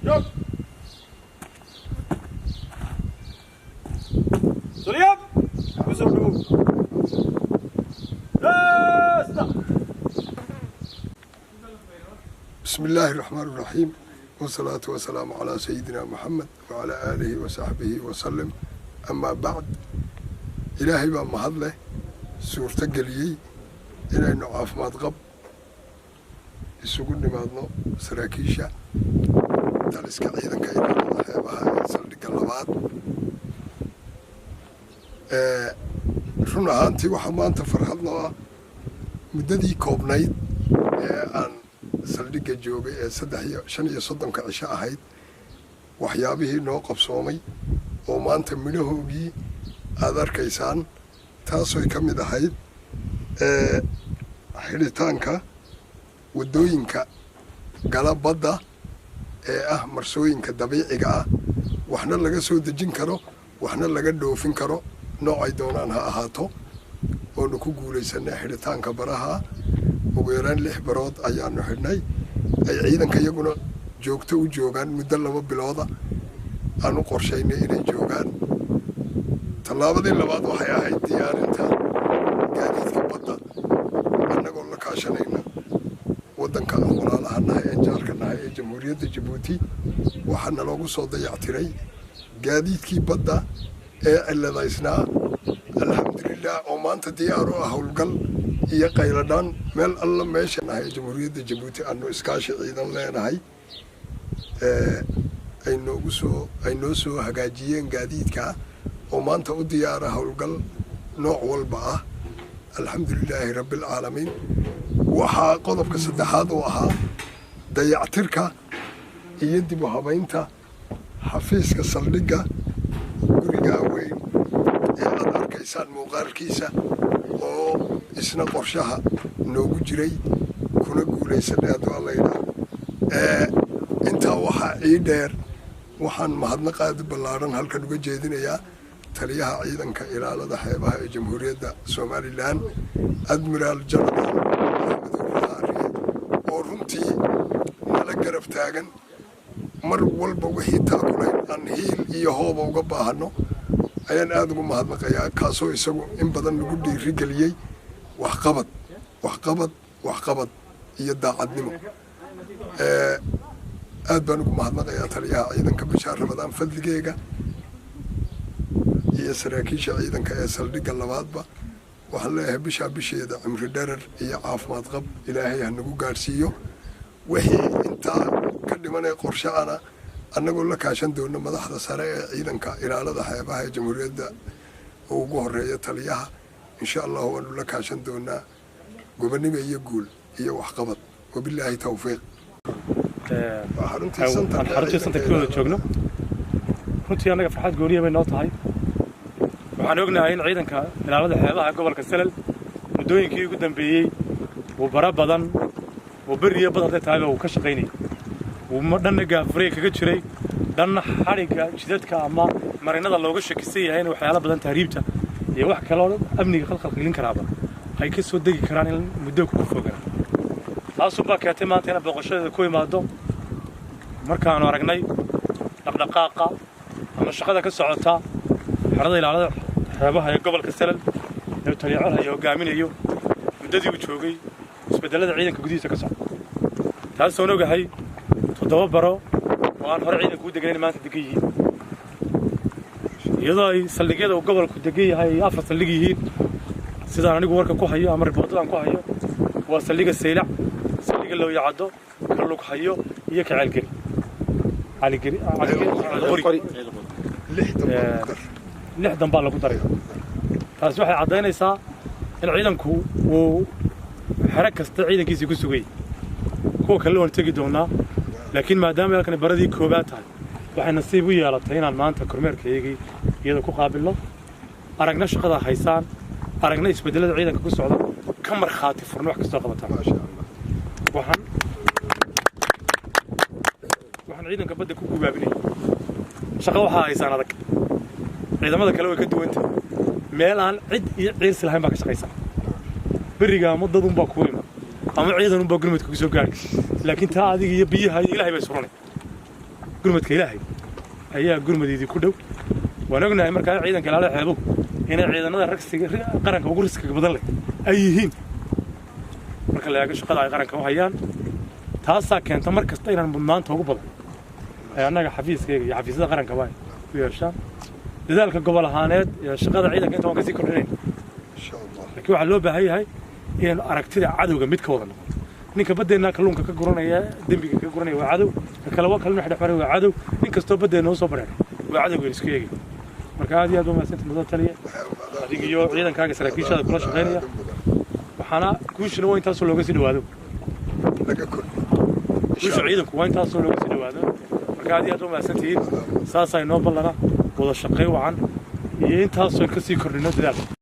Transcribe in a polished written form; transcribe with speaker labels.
Speaker 1: Joog. Suryab. Kusoo dhawow. Heesta.
Speaker 2: بسم الله الرحمن الرحيم، والصلاة والسلام على سيدنا محمد وعلى آله وصحبه وسلم، أما بعد. Ilaahay baa mahad leh suurto geliyey inaynu caafimaad qab isugu nimaadno saraakiisha taliska ciidanka ilaalada xeebaha ee saldhigga labaad. Run ahaantii, waxaa maanta farxad noo ah muddadii koobnayd ee aan saldhigga joogay ee 35-ka cisho ahayd waxyaabihii noo qabsoomay oo maanta midhahoogii aada arkaysaan, taasoy ka mid ahayd xidhitaanka waddooyinka gala badda ee ah marsooyinka dabiiciga ah, waxna laga soo dejin karo, waxna laga dhoofin karo, noocay doonaan ha ahaato, oonu ku guulaysanay xidhitaanka baraha. Ugu yaraan lix barood ayaanu xidhnay, ay ciidanka iyaguna joogto u joogaan muddo 2 bilooda aan u qorshaynay inay joogaan. Tallaabadii labaad waxay ahayd diyaarinta gaadiidka badda, annagoo la kaashanayna waddanka aan walaalaha nahay ee jaarka nahay ee Jamhuuriyadda Jabuuti. Waxaa naloogu soo dayactiray gaadiidkii badda ee ciladaysnaa, alxamdulilah, oo maanta diyaar u ah howlgal iyo qayladhaan meel alla meesha nahay ee Jamhuuriyadda Jabuuti aanu iskaashi ciidan leenahay ay noogu soo ay noo soo hagaajiyeen gaadiidka oo maanta u diyaara howlgal nooc walba ah, alxamdulilaahi rabbialcaalamiin. Waxaa qodobka saddexaad uu ahaa dayactirka iyo dib u habaynta xafiiska saldhigga, gurigaa weyn ee aad arkaysaan muuqaalkiisa, oo isna qorshaha noogu jiray kuna guulaysanay hadduu Alla yidhaah. Intaa waxaa ii dheer, waxaan mahadnaq aad u ballaaran halkan uga jeedinayaa taliyaha ciidanka ilaalada xeebaha ee Jamhuuriyadda Somaliland, Admiraal General Axmed Hurre, oo runtii nala garab taagan mar walba wixii taakulayn aan hiil iyo hooba uga baahano. Ayaan aada ugu mahadnaqayaa, kaasoo isagu in badan lagu dhiirigeliyey waxqabad, waxqabad, waxqabad iyo daacadnimo. Aad baan ugu mahadnaqayaa taliyaha ciidanka. Bishaar Ramadaan fadligeega iyo saraakiisha ciidanka ee saldhigga labaadba waxaan leeyahay, bishaa bisheeda cimri dherer iyo caafimaad qab Ilaahay ha nagu gaadhsiiyo. Wixii intaa ka dhimanaya qorshe ana annagoo la kaashan doono madaxda sare ee ciidanka ilaalada xeebaha ee jamhuuriyadda oo ugu horeeya taliyaha, insha Allahu waanu la kaashan doonaa. Gobonimo iyo guul iyo waxqabad, wabilaahi towfiiq. Waa xaruntii
Speaker 3: aan xaruntii centerka wada joogno. Runtii annaga farxad gooniya bay noo tahay. Waxaan ognahay in ciidanka ilaalada xeebaha gobolka Salal muddooyinkii ugu dambeeyey uu bara badan oo beriyo bad hadday tahayba uu ka shaqaynayay, uu dhanna gaafurey kaga jiray, dhanna xadhigga jidadka ama marinada looga shakisan yahay in waxyaalo badan, tahriibta iyo wax kaloo amniga khalkhalgelin karaaba ay ka soo degi karaan, in muddo ku fogaan. Taasunbaa keentay maanta inaan booqashadeeda ku imaado, markaanu aragnay dhaqdhaqaaqa ama shaqada ka socota xerada ilaalada xeebaha ee gobolka Salal ee taliya Colhaya hogaaminayo muddadii uu joogay, isbeddellada ciidanka gudihiisa ka socda, taasoon ogahay toddoba baro oo aan hore ciidanka u deganayn maanta degan yihiin, iyadoo ay saldhigyada uu gobolku degan yahay ay afar saldhig yihiin, sidaan anigu warka ku hayo ama riboortadan ku hayo: waa saldhigga Saylac, saldhigga Looyacaddo, ka Lughayo iyo ka Ceelgeri Caligeri Qori.
Speaker 2: Lixdan
Speaker 3: baa lagu daray. Taasi waxay caddaynaysaa in ciidanku uu xero kasta ciidankiisii ku sugayay. Kuwa kale waan tegi doonaa, laakiin maadaama halkani baradii koobaad tahay, waxay nasiib u yeelatay inaan maanta kormeerkaygii iyada ku qaabilno, aragna shaqada haysaan, aragna isbeddellada ciidanka ku socda, ka markhaati furno wax kastoo qabataan. Waxaan ciidanka badda ku gubaabinaya, shaqa waxaa haysaan adag, ciidamada kale way ka duwantah. Meel aan cid iyo ciirsi lahayn baa ka shaqaysaa. Beriga ama dad unbaa kugu iman ama ciidan unbaa gurmadka ku soo gaari, laakiin taa adiga iyo biyaha iyo Ilahay bay suranay. Gurmadka Ilaahay ayaa gurmadiidii ku dhow. Waan ognahay markaa ciidanka ilaalada xeebuhu inay ciidanada ragsiga qaranka ugu riskiga badan leh ay yihiin marka la eego shaqada ay qaranka u hayaan. Taasaa keenta mar kasta inaan mudnaanta ugu badan ay annaga xafiiskayga iyo xafiisyada qarankaba ay u yeeshaan. Dadaalka gobol ahaaneed iyo shaqada ciidanka inta waan kasii kordhinayn,
Speaker 2: Insha Allah.
Speaker 3: laakiin waxaa loo baahan yahay inaynu aragtida cadowga mid ka wada noqono. Ninka baddeenna kalluunka ka guranaya, dembiga ka guranaya, waa cadow. Ka kale waa kalluun dhex maray, waa cadow. Nin kastoo baddeenna usoo bareeray waa cadowga isku eegay. Marka aad iyo aad waa mahadsanta, mudan taliya, adiga iyo ciidankaaga saraakiishaada kula shaqaynaya. Waxaana guushuna waa intaasoo looga sii dhawaado.
Speaker 2: Laga kordhiyo.
Speaker 3: Guusha ciidanku waa intaasoo looga sii dhawaado. Marka aad iyo aad waa mahadsantihiin. Saasaa inoo ballana wada shaqayn wacan iyo intaasoo kasii kordhino dadaalka.